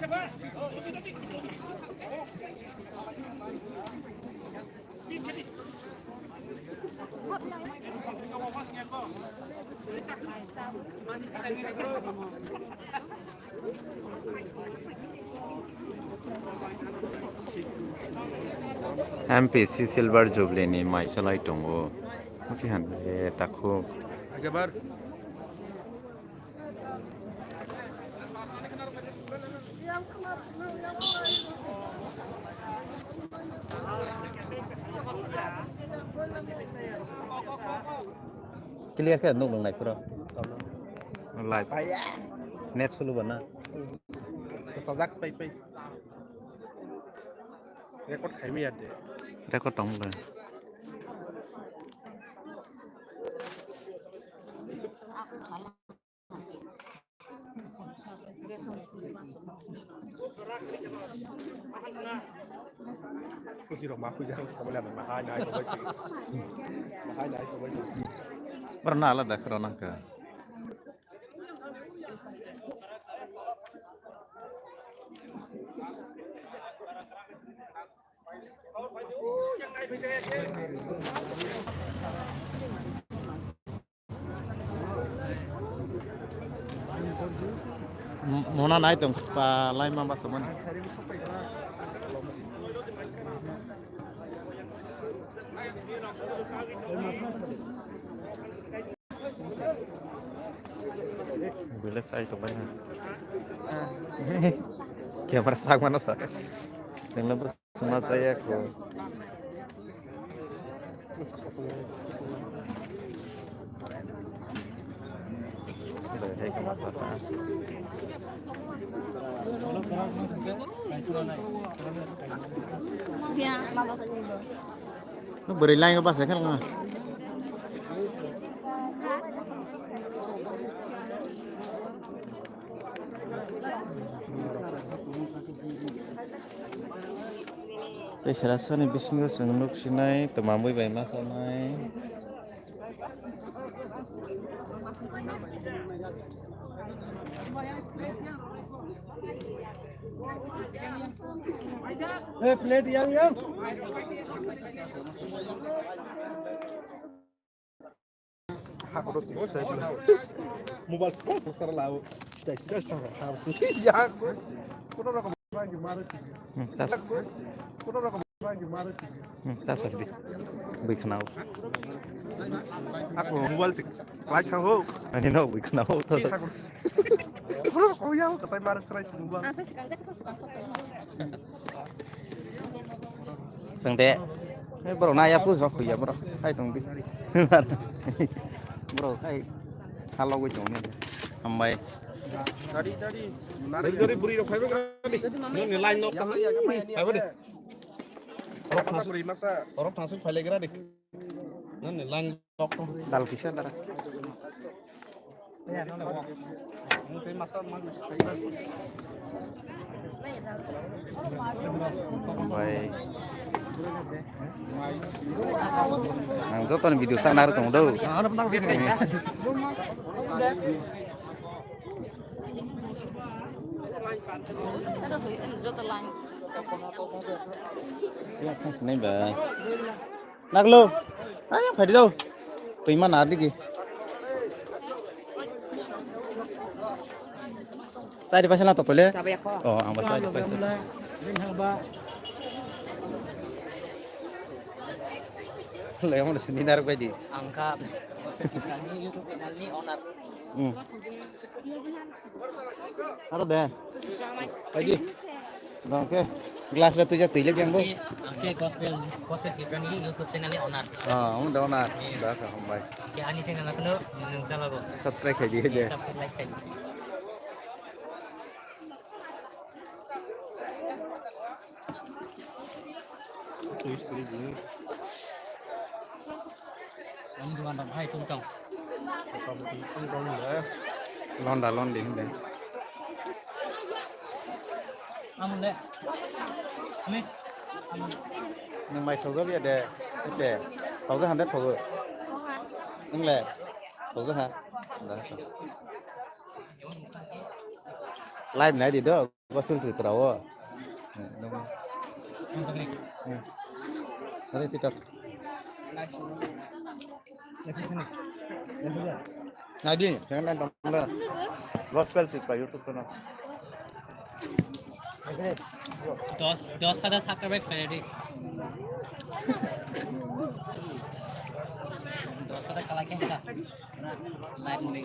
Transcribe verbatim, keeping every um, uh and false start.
M P C Silver Jubilee ni mai chalai tongo. Musi han, eh, takhuk. Clear khe nuk nung nai phuru. Live. Net sulu bana. Sajak pai pai. Record khai mi ya de. Record tong le. Kusi rok ma khuja, sa bole ma hai nai ko bai si. Ma hai nai ko bai si. Bar na ala da khro nang ka. Mona nai tong pa lai ma basa mani. Bile sai to bana. Camera sak mano sa. Nengla bus ma saya ko. Hai ka ma sa ta. Bwrwi line o basa khe lama. Tei sera sani bisingo chwng nuk sinai twmamwi bai ma sanai. Hey, plate yang, yang. Mobile phone sara lao. Dai, dai, sara, ha, si. Ya, ko. Kono rokom. Hmm, tas. Kono rokom. Hmm, tas, tas di. Bui khnao. Ako mobile sik. Lai thang ho. Ani no bui khnao. Kono rokom ya, katai mar serai mobile. Sengde. Eh, bro, na ya pun sok ya, bro. Hai tong di. Bro, hai. Halo gui tong ni. Hambai. Dari, dari. Dari, dari buri rok phaibai gradi. Nini line nok tang. Phaibai de. Orok thasuk, orok thasuk phailai gradi. Nini line nok tang. Dal kisa dara. Bai. Ang joto ni video sa naro tong do. Joto line. Ya, sa sinai ba. Naglo. Ay, phadi daw. Twi ma nar digi. Side paisa na to tole. Oh, ang ba side paisa. Le mo sini nar bai di. Angka. Ni YouTube channel ni owner. Hmm. Aro de. Paidi. Dong ke. Glass le tuja tile biang bo. Angke gospel, gospel Tiprani YouTube channel ni owner. Ah, um da owner. Da ka hambai. Angke ani channel akono nung jalago. Subscribe khai di de. Subscribe like khai di. Ang duan dam hai tung tong. Londa londi hinde. Amun de. Ami. Amun. Nung mai thogo biya de. Ite. Thogo hande thogo. Nung le. Thogo ha. Da. Live nai di do. Gospel Tripura o. Nari Peter. Nadi, jangan nonton. Gospel Tripura YouTube channel. Dos, dos hajar subscriber khlai di. Dos hajar khlai khe sa. Live muli.